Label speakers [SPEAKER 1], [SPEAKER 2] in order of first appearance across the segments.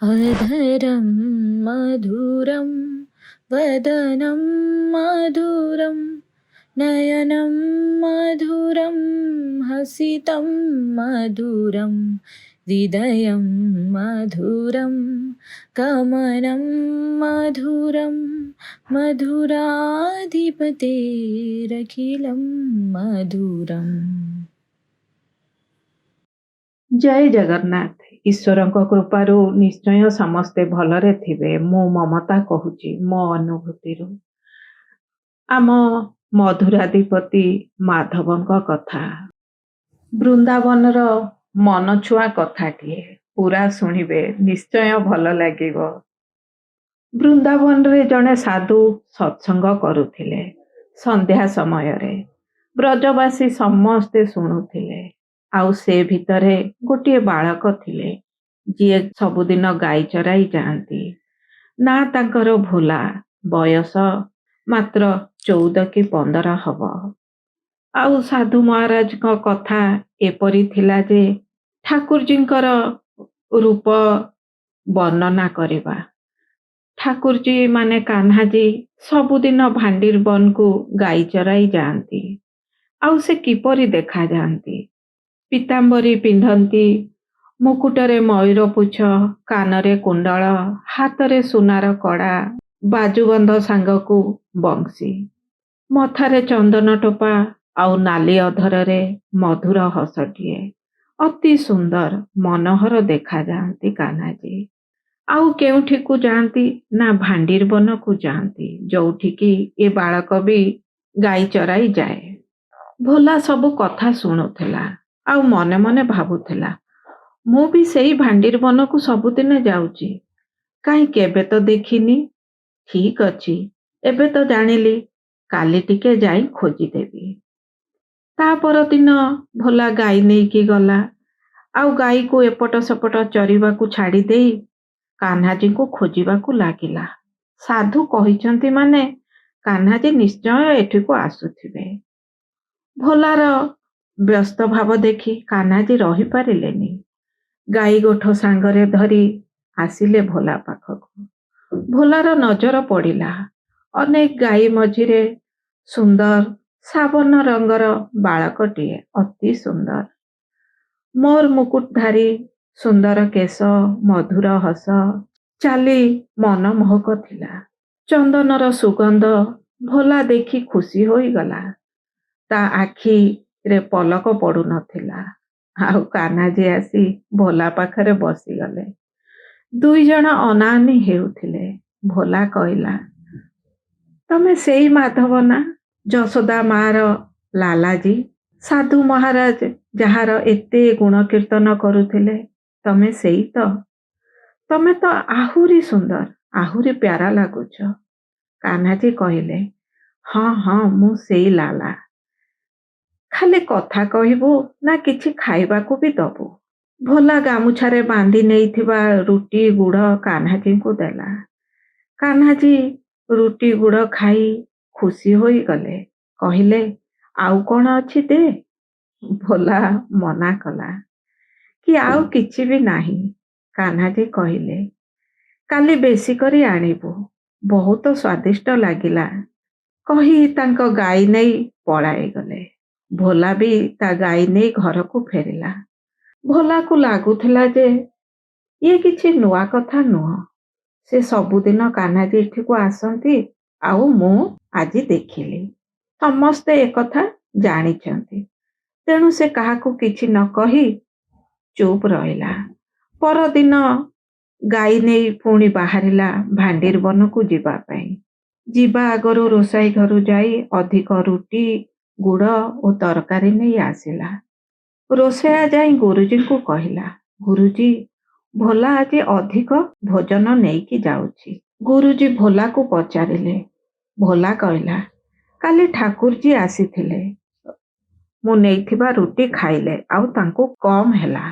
[SPEAKER 1] अधरं मधुरं वदनं मधुरं नयनं मधुरं हसितं मधुरं हृदयं मधुरं गमनं मधुरं मधुराधिपतेरखिलं मधुरम्।
[SPEAKER 2] ଜୟ ଜଗନ୍ନାଥ। ଈଶ୍ୱରଙ୍କ କୃପାରୁ ନିଶ୍ଚୟ ସମସ୍ତେ ଭଲରେ ଥିବେ। ମୁଁ ମମତା କହୁଛି ମୋ ଅନୁଭୂତିରୁ। ଆମ ମଧୁରାଧିପତି ମାଧବଙ୍କ କଥା, ବୃନ୍ଦାବନର ମନଛୁଆଁ କଥାଟିଏ ପୁରା ଶୁଣିବେ, ନିଶ୍ଚୟ ଭଲ ଲାଗିବ। ବୃନ୍ଦାବନରେ ଜଣେ ସାଧୁ ସତ୍ସଙ୍ଗ କରୁଥିଲେ ସନ୍ଧ୍ୟା ସମୟରେ। ବ୍ରଜବାସୀ ସମସ୍ତେ ଶୁଣୁଥିଲେ। ଆଉ ସେ ଭିତରେ ଗୋଟିଏ ବାଳକ ଥିଲେ, ଯିଏ ସବୁଦିନ ଗାଈ ଚରାଇ ଯାଆନ୍ତି। ନାଁ ତାଙ୍କର ଭୋଲା। ବୟସ ମାତ୍ର 14 କି 15 ହବ। ଆଉ ସାଧୁ ମହାରାଜଙ୍କ କଥା ଏପରି ଥିଲା ଯେ ଠାକୁରଜୀଙ୍କର ରୂପ ବର୍ଣ୍ଣନା କରିବା। ଠାକୁରଜୀ ମାନେ କାହ୍ନାଜୀ ସବୁଦିନ ଭାଣ୍ଡିର ବନକୁ ଗାଈ ଚରାଇ ଯାଆନ୍ତି। ଆଉ ସେ କିପରି ଦେଖାଯାଆନ୍ତି! ପୀତାମ୍ବରୀ ପିନ୍ଧନ୍ତି, ମୁକୁଟରେ ମୟୂର ପୁଚ୍ଛ, କାନରେ କୁଣ୍ଡଳ, ହାତରେ ସୁନାର କଡ଼ା, ବାଜୁବନ୍ଧ ସାଙ୍ଗକୁ ବଂଶୀ, ମଥାରେ ଚନ୍ଦନ ଟୋପା ଆଉ ନାଲି ଅଧରରେ ମଧୁର ହସଟିଏ। ଅତି ସୁନ୍ଦର ମନୋହର ଦେଖାଯାଆନ୍ତି କାହ୍ନାଜୀ। ଆଉ କେଉଁଠିକୁ ଯାଆନ୍ତି ନା ଭାଣ୍ଡିର ବନକୁ ଯାଆନ୍ତି, ଯୋଉଠିକି ଏ ବାଳକ ବି ଗାଈ ଚରାଇ ଯାଏ। ଭୋଲା ସବୁ କଥା ଶୁଣୁଥିଲା ଆଉ ମନେ ମନେ ଭାବୁଥିଲା, ମୁଁ ବି ସେଇ ଭାଣ୍ଡିର ବନକୁ ସବୁଦିନ ଯାଉଛି, କାହିଁ କେବେ ତ ଦେଖିନି। ଠିକ ଅଛି, ଏବେ ତ ଜାଣିଲି, କାଲି ଟିକେ ଯାଇ ଖୋଜିଦେବି। ତା ପରଦିନ ଭୋଲା ଗାଈ ନେଇକି ଗଲା ଆଉ ଗାଈକୁ ଏପଟ ସେପଟ ଚରିବାକୁ ଛାଡ଼ି ଦେଇ କାହ୍ନାଜୀଙ୍କୁ ଖୋଜିବାକୁ ଲାଗିଲା। ସାଧୁ କହିଛନ୍ତି ମାନେ କାହ୍ନାଜୀ ନିଶ୍ଚୟ ଏଠିକୁ ଆସୁଥିବେ। ଭୋଲାର ବ୍ୟସ୍ତ ଭାବ ଦେଖି କାହ୍ନାଜୀ ରହିପାରିଲେନି। ଗାଈ ଗୋଠ ସାଙ୍ଗରେ ଧରି ଆସିଲେ ଭୋଲା ପାଖକୁ। ଭୋଲାର ନଜର ପଡ଼ିଲା ଅନେକ ଗାଈ ମଝିରେ ସୁନ୍ଦର ସାବନ ରଙ୍ଗର ବାଳକଟିଏ, ଅତି ସୁନ୍ଦର। ମୋର ମୁକୁଟଧାରୀ, ସୁନ୍ଦର କେଶ, ମଧୁର ହସ, ଚାଲି ମନମୋହକ ଥିଲା। ଚନ୍ଦନର ସୁଗନ୍ଧ ଭୋଲା ଦେଖି ଖୁସି ହୋଇଗଲା। ତା ଆଖିରେ ପଲକ ପଡୁନଥିଲା। ଆଉ କାହ୍ନାଜୀ ଆସି ଭୋଲା ପାଖରେ ବସିଗଲେ। ଦୁଇ ଜଣ ଅନାଅନି ହେଉଥିଲେ। ଭୋଲା କହିଲା, ତମେ ସେଇ ମାଧବ ନା, ଯଶୋଦା ମାର ଲାଲାଜୀ? ସାଧୁ ମହାରାଜ ଯାହାର ଏତେ ଗୁଣ କୀର୍ତ୍ତନ କରୁଥିଲେ, ତମେ ସେଇ ତ? ତମେ ତ ଆହୁରି ସୁନ୍ଦର, ଆହୁରି ପ୍ୟାରା ଲାଗୁଛ। କାହ୍ନାଜୀ କହିଲେ, ହଁ ହଁ, ମୁଁ ସେଇ ଲାଲା। ଖାଲି କଥା କହିବୁ ନା କିଛି ଖାଇବାକୁ ବି ଦବୁ? ଭୋଲା ଗାମୁଛାରେ ବାନ୍ଧି ନେଇଥିବା ରୁଟି ଗୁଡ଼ କାହ୍ନାଜୀଙ୍କୁ ଦେଲା। କାହ୍ନାଜୀ ରୁଟି ଗୁଡ଼ ଖାଇ ଖୁସି ହୋଇଗଲେ। କହିଲେ, ଆଉ କଣ ଅଛି ଦେ। ଭୋଲା ମନା କଲା କି ଆଉ କିଛି ବି ନାହିଁ। କାହ୍ନାଜୀ କହିଲେ, କାଲି ବେଶୀ କରି ଆଣିବୁ, ବହୁତ ସ୍ୱାଦିଷ୍ଟ ଲାଗିଲା। କହି ତାଙ୍କ ଗାଈ ନେଇ ପଳାଇଗଲେ। ଭୋଲା ବି ତା ଗାଈ ନେଇ ଘରକୁ ଫେରିଲା। ଭୋଲାକୁ ଲାଗୁଥିଲା ଯେ ଇଏ କିଛି ନୂଆ କଥା ନୁହଁ। ସେ ସବୁଦିନ କାହ୍ନାଜୀ ଏଠିକୁ ଆସନ୍ତି ଆଉ ମୁଁ ଆଜି ଦେଖିଲି। ସମସ୍ତେ ଏକଥା ଜାଣିଛନ୍ତି। ତେଣୁ ସେ କାହାକୁ କିଛି ନ କହି ଚୁପ୍ ରହିଲା। ପରଦିନ ଗାଈ ନେଇ ପୁଣି ବାହାରିଲା ଭାଣ୍ଡିର ବନକୁ ଯିବା ପାଇଁ। ଯିବା ଆଗରୁ ରୋଷେଇ ଘରୁ ଯାଇ ଅଧିକ ରୁଟି, ଗୁଡ଼ ଓ ତରକାରୀ ନେଇ ଆସିଲା। ରୋଷେୟା ଯାଇ ଗୁରୁଜୀଙ୍କୁ କହିଲା, ଗୁରୁଜୀ, ଭୋଲା ଆଜି ଅଧିକ ଭୋଜନ ନେଇକି ଯାଉଛି। ଗୁରୁଜୀ ଭୋଲାକୁ ପଚାରିଲେ। ଭୋଲା କହିଲା, କାଲି ଠାକୁରଜୀ ଆସିଥିଲେ, ମୁଁ ନେଇଥିବା ରୁଟି ଖାଇଲେ ଆଉ ତାଙ୍କୁ କମ୍ ହେଲା,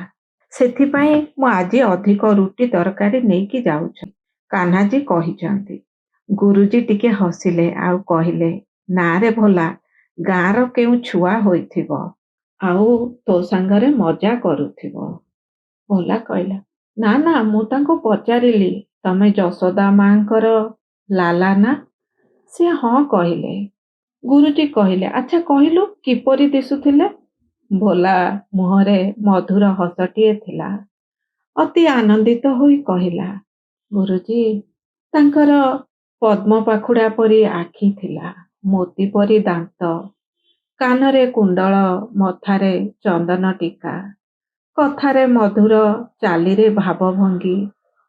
[SPEAKER 2] ସେଥିପାଇଁ ମୁଁ ଆଜି ଅଧିକ ରୁଟି ତରକାରୀ ନେଇକି ଯାଉଛି, କାହ୍ନାଜୀ କହିଛନ୍ତି। ଗୁରୁଜୀ ଟିକେ ହସିଲେ ଆଉ କହିଲେ, ନା ରେ ଭୋଲା, ଗାଁର କେଉଁ ଛୁଆ ହୋଇଥିବ ଆଉ ତୋ ସାଙ୍ଗରେ ମଜା କରୁଥିବ। ଭୋଲା କହିଲା, ନା ନା, ମୁଁ ତାଙ୍କୁ ପଚାରିଲି, ତମେ ଯଶୋଦା ମାଙ୍କର ଲାଲା ନା? ସେ ହଁ କହିଲେ। ଗୁରୁଜୀ କହିଲେ, ଆଚ୍ଛା କହିଲୁ କିପରି ଦିଶୁଥିଲେ? ଭୋଲା ମୁହଁରେ ମଧୁର ହସଟିଏ ଥିଲା। ଅତି ଆନନ୍ଦିତ ହୋଇ କହିଲା, ଗୁରୁଜୀ, ତାଙ୍କର ପଦ୍ମ ପାଖୁଡ଼ା ପରି ଆଖି ଥିଲା, ମୋତି ପରି ଦାନ୍ତ, କାନରେ କୁଣ୍ଡଳ, ମଥାରେ ଚନ୍ଦନ ଟୀକା, କଥାରେ ମଧୁର, ଚାଲିରେ ଭାବଭଙ୍ଗୀ,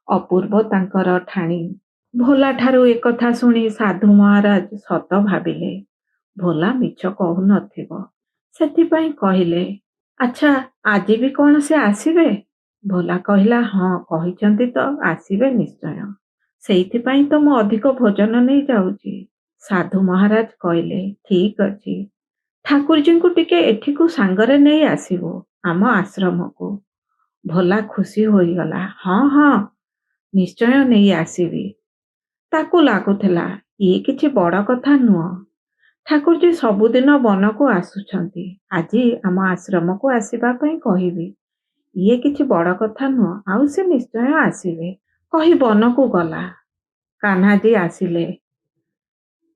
[SPEAKER 2] ଅପୂର୍ବ ତାଙ୍କର ଠାଣି। ଭୋଲାଠାରୁ ଏକଥା ଶୁଣି ସାଧୁ ମହାରାଜ ସତ ଭାବିଲେ, ଭୋଲା ମିଛ କହୁନଥିବ। ସେଥିପାଇଁ କହିଲେ, ଆଚ୍ଛା ଆଜି ବି କଣ ସେ ଆସିବେ? ଭୋଲା କହିଲା, ହଁ, କହିଛନ୍ତି ତ ଆସିବେ ନିଶ୍ଚୟ। ସେଇଥିପାଇଁ ତ ମୁଁ ଅଧିକ ଭୋଜନ ନେଇ ଯାଉଛି। ସାଧୁ ମହାରାଜ କହିଲେ, ଠିକ ଅଛି, ଠାକୁରଜୀଙ୍କୁ ଟିକେ ଏଠିକୁ ସାଙ୍ଗରେ ନେଇ ଆସିବୁ, ଆମ ଆଶ୍ରମକୁ। ଭୋଲା ଖୁସି ହୋଇଗଲା, ହଁ ହଁ, ନିଶ୍ଚୟ ନେଇ ଆସିବି। ତାକୁ ଲାଗୁଥିଲା ଇଏ କିଛି ବଡ଼ କଥା ନୁହଁ। ଠାକୁରଜୀ ସବୁଦିନ ବନକୁ ଆସୁଛନ୍ତି, ଆଜି ଆମ ଆଶ୍ରମକୁ ଆସିବା ପାଇଁ କହିବି। ଇଏ କିଛି ବଡ଼ କଥା ନୁହଁ, ଆଉ ସେ ନିଶ୍ଚୟ ଆସିବେ। କହି ବନକୁ ଗଲା। କାହ୍ନାଜୀ ଆସିଲେ,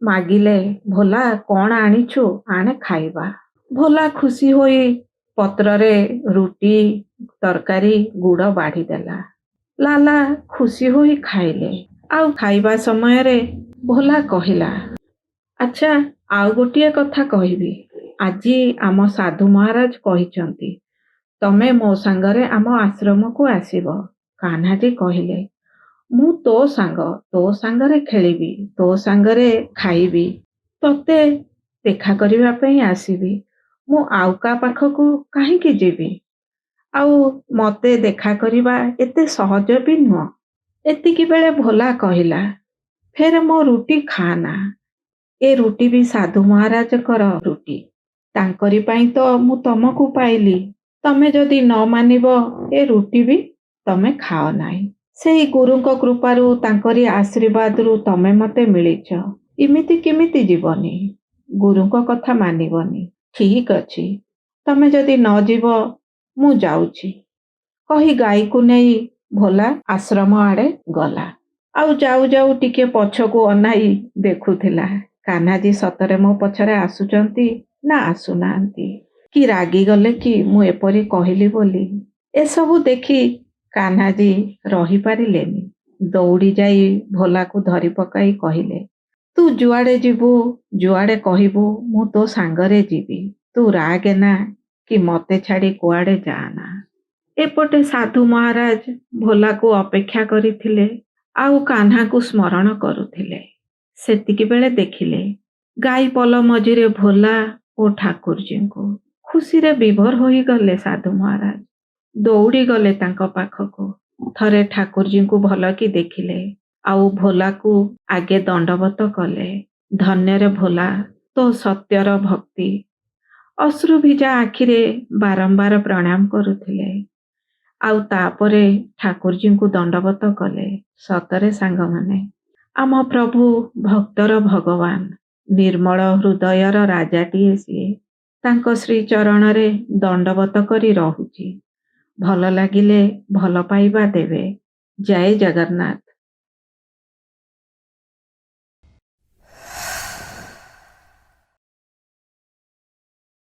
[SPEAKER 2] ମାଗିଲେ, ଭୋଲା କଣ ଆଣିଛୁ, ଆଣେ ଖାଇବା। ଭୋଲା ଖୁସି ହୋଇ ପତ୍ରରେ ରୁଟି, ତରକାରୀ, ଗୁଡ଼ ବାଢ଼ିଦେଲା। ଲାଲା ଖୁସି ହୋଇ ଖାଇଲେ। ଆଉ ଖାଇବା ସମୟରେ ଭୋଲା କହିଲା, ଆଚ୍ଛା ଆଉ ଗୋଟିଏ କଥା କହିବି। ଆଜି ଆମ ସାଧୁ ମହାରାଜ କହିଛନ୍ତି, ତମେ ମୋ ସାଙ୍ଗରେ ଆମ ଆଶ୍ରମକୁ ଆସିବ। କାହ୍ନାଜୀ କହିଲେ, ମୁଁ ତୋ ସାଙ୍ଗ, ତୋ ସାଙ୍ଗରେ ଖେଳିବି, ତୋ ସାଙ୍ଗରେ ଖାଇବି, ତତେ ଦେଖା କରିବା ପାଇଁ ଆସିବି। ମୁଁ ଆଉ କାହା ପାଖକୁ କାହିଁକି ଯିବି? ଆଉ ମତେ ଦେଖା କରିବା ଏତେ ସହଜ ବି ନୁହଁ। ଏତିକି ବେଳେ ଭୋଲା କହିଲା, ଫେର ମୋ ରୁଟି ଖାଆନା। ଏ ରୁଟି ବି ସାଧୁ ମହାରାଜଙ୍କର ରୁଟି। ତାଙ୍କରି ପାଇଁ ତ ମୁଁ ତମକୁ ପାଇଲି। ତମେ ଯଦି ନ ମାନିବ, ଏ ରୁଟି ବି ତମେ ଖାଅ ନାହିଁ। ସେଇ ଗୁରୁଙ୍କ କୃପାରୁ, ତାଙ୍କରି ଆଶୀର୍ବାଦରୁ ତମେ ମତେ ମିଳିଛ। ଏମିତି କେମିତି ଯିବନି? ଗୁରୁଙ୍କ କଥା ମାନିବନି? ଠିକ ଅଛି, ତମେ ଯଦି ନ ଯିବ, ମୁଁ ଯାଉଛି। କହି ଗାଈକୁ ନେଇ ଭୋଲା ଆଶ୍ରମ ଆଡ଼େ ଗଲା। ଆଉ ଯାଉ ଯାଉ ଟିକେ ପଛକୁ ଅନାଇ ଦେଖୁଥିଲା, କାହ୍ନାଜୀ ସତରେ ମୋ ପଛରେ ଆସୁଛନ୍ତି ନା ଆସୁନାହାନ୍ତି, କି ରାଗିଗଲେ କି ମୁଁ ଏପରି କହିଲି ବୋଲି। ଏସବୁ ଦେଖି କାହ୍ନାଜୀ ରହିପାରିଲେନି। ଦୌଡ଼ି ଯାଇ ଭୋଲାକୁ ଧରି ପକାଇ କହିଲେ, ତୁ ଯୁଆଡ଼େ ଯିବୁ, ଯୁଆଡ଼େ କହିବୁ, ମୁଁ ତୋ ସାଙ୍ଗରେ ଯିବି। ତୁ ରାଗେନା କି ମତେ ଛାଡ଼ି କୁଆଡ଼େ ଯାଆନା। ଏପଟେ ସାଧୁ ମହାରାଜ ଭୋଲାକୁ ଅପେକ୍ଷା କରିଥିଲେ ଆଉ କାହ୍ନାକୁ ସ୍ମରଣ କରୁଥିଲେ। ସେତିକି ବେଳେ ଦେଖିଲେ ଗାଈ ପଲ ମଝିରେ ଭୋଲା ଓ ଠାକୁରଜୀଙ୍କୁ। ଖୁସିରେ ବିଭୋର ହୋଇଗଲେ ସାଧୁ ମହାରାଜ। ଦୌଡ଼ି ଗଲେ ତାଙ୍କ ପାଖକୁ। ଥରେ ଠାକୁରଜୀଙ୍କୁ ଭଲକି ଦେଖିଲେ ଆଉ ଭୋଲାକୁ ଆଗେ ଦଣ୍ଡବତ କଲେ। ଧନ୍ୟରେ ଭୋଲା, ତୋ ସତ୍ୟର ଭକ୍ତି। ଅଶ୍ରୁ ଭିଜା ଆଖିରେ ବାରମ୍ବାର ପ୍ରଣାମ କରୁଥିଲେ। ଆଉ ତାପରେ ଠାକୁରଜୀଙ୍କୁ ଦଣ୍ଡବତ କଲେ। ସତରେ ସାଙ୍ଗମାନେ, ଆମ ପ୍ରଭୁ ଭକ୍ତର ଭଗବାନ, ନିର୍ମଳ ହୃଦୟର ରାଜାଟିଏ ସିଏ। ତାଙ୍କ ଶ୍ରୀଚରଣରେ ଦଣ୍ଡବତ କରି ରହୁଛି। ଭଲ ଲାଗିଲେ ଭଲ ପାଇବା ଦେବେ। ଜୟ ଜଗନ୍ନାଥ।